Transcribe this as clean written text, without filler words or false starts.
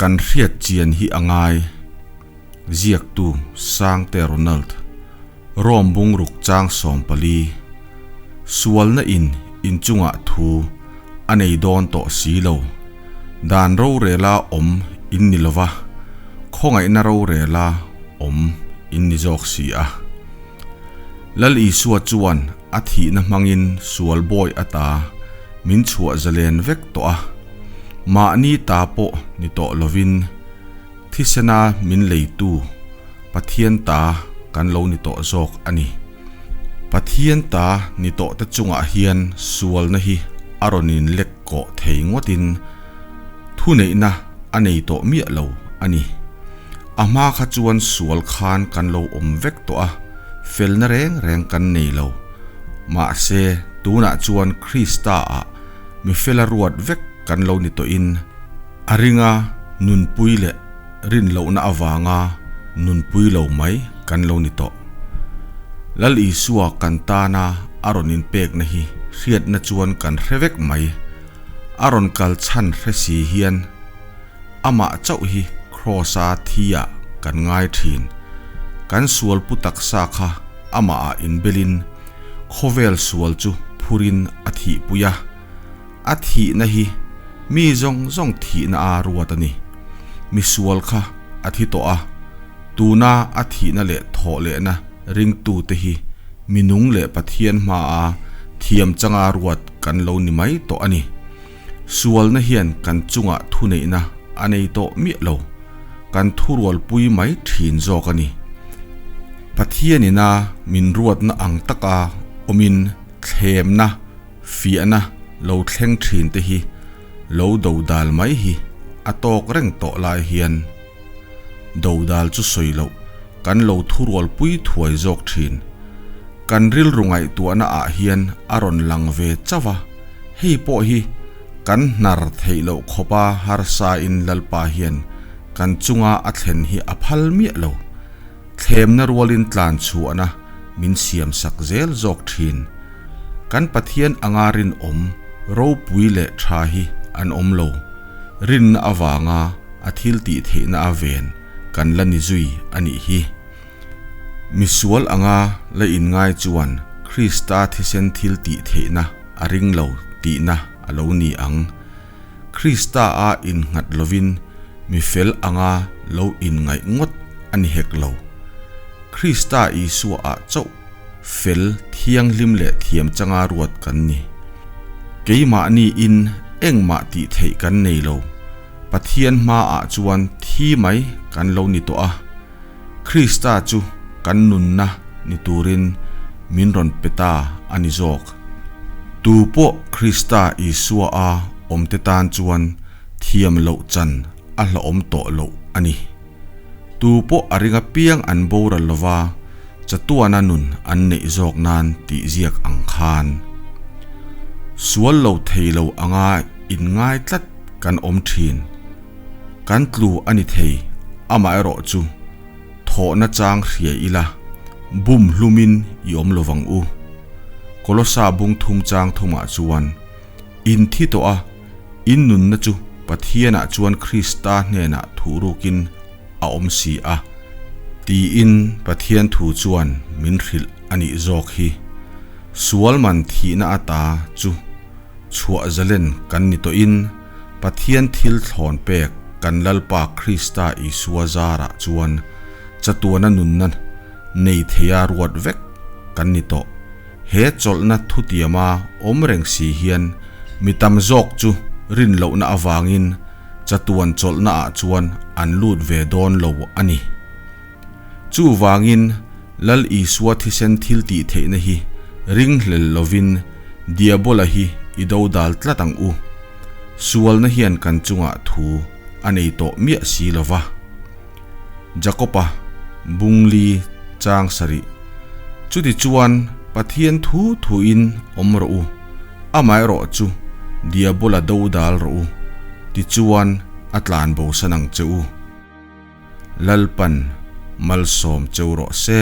Kan hriat chian hi a ngai. Ziaktu Sangte Ronald, Rome bungruk chang 14, Sualna in inchungah thu a nei dawn tawh si lo. Dan rorela awm in ni lova, khawngaihna rorela awm in ni zawk si a. Lal Isua chuan a thihna hmangin sual bawi ata min chhuah zalen vek tawh a, mahni ta pawh ni tawh lovin thisena min leitu Pathian ta kan lo ni tawh zawk a ni. Pathian ta ni tawh te chungah hian sualna hi a rawn in lek kawh thei ngawtin thuneihna a nei tawh miah lo a ni. A hma kha chuan sual khan kan lo awm vek tawh a, felna reng reng kan nei lo. Mahse, tunah chuan Krista ah mi fela ruat vek kan lo ni tawhin a ringa nunpui leh rinlohna avanga nunpui lo mai kan lo ni tawh. Lal Isua kan tana a rawn inpekna hi hriatna chuan kan hre vek mai. A rawn kal chhan hre si hian Amah chauh hi Kraws-a thi-ah kan ngai thin. Kan sual pu taksa kha amahah inbelin khawvel sual chu phurin a thihpui a. A thihna hi mi zawng zawng thihna a ruat a ni. Mi sual kha a thi tawh a, tuna a thihna leh thawh lehna ringtute hi mi nung leh Pathian hmaa thiam changa ruat kan lo ni mai tawh a ni. Sualna hian kan chungah thuneihna a nei tawh miah lo, kan thurualpui mai thin zawk a ni. Pathianina min ruatna ang taka awmin thlemna, fiahna lo thleng thin te hi lo dodal mai hi a tawk reng tawh lai hian dodal chu sawi loh kan lo thurualpui thuai zawk thin. Kan rilru ngaihtuahna ah hian a rawn lang ve chauh a, hei pawh hi kan hnar theih loh khawpa harsa in Lalpa hian kan chunga a thlen hi a phal miah lo. Thlemna rualin tlan chhuahna min siam sak zel zawk thin. Kan Pathian anga rinawm ropui leh tha hi an awm lo. Rinna avanga a thil tih theihna a ven kan la ni zui a nih hi. Misual anga la inngai chuan Krista thisen thil tih theihna a ring lo tihna a lo ni ang. Krista a innghat lovin mi fel anga lo inngaih ngawt a ni hek lo. Krista Isua ah chauh fel, thianghlim leh thiam changa ruat kan ni. Keimahni in engmah tih theih kan nei lo. Pathian hmaah chuan thi mai kan lo ni tawh a. Krista chu kan nunna ni turin min rawn pe ta a ni zawk. Tu pawh Krista Isua a awmte tan chuan thiam loh chan a hlauhawm tawh loh a ni. Tu pawh a ring apiang an boral lova chatuana nun an neih zawk nan tih ziak ang khan. Sual lo thei lo anga inngai tlat kan awm thin. Kan tlu a ni thei, amaherawh chu thawhna chang hria ila, bum hlumin i awm lovang u. Kolosa bung thum chang thumah chuan, In thi tawh a, in nunna chu Pathianah chuan Krista hnenah thuhrukin a awm si a, tiin Pathian thu chuan min hrilh a nih zawk hi. Sual man thihna ata chu chhuah zalen kan ni tawhin, Pathian thil thlawn pek kan Lalpa Krista Isua zarah chuan chatuana nunna nei theia ruat vek kan ni tawh. He chawlhna thutiama awm reng si hian mi tam zawk chu rin lohna avangin chatuan chawlhnaah chuan an lut ve dawn lo a ni. Chuvangin Lal Isua thisen thil tih theihna hi ringhlel lovin Diabola hi i dodal tlat ang u. Sualna hian kan chungah thu a nei tawh miah si lo va. Jakoba Bungli chang sarih. Chuti chuan Pathian thu thuin awm rawh u, amaherawh chu Diabola dodal rawh u, tichuan a tlan bosan ang che u. Lalpan malsawm cheu rawh se.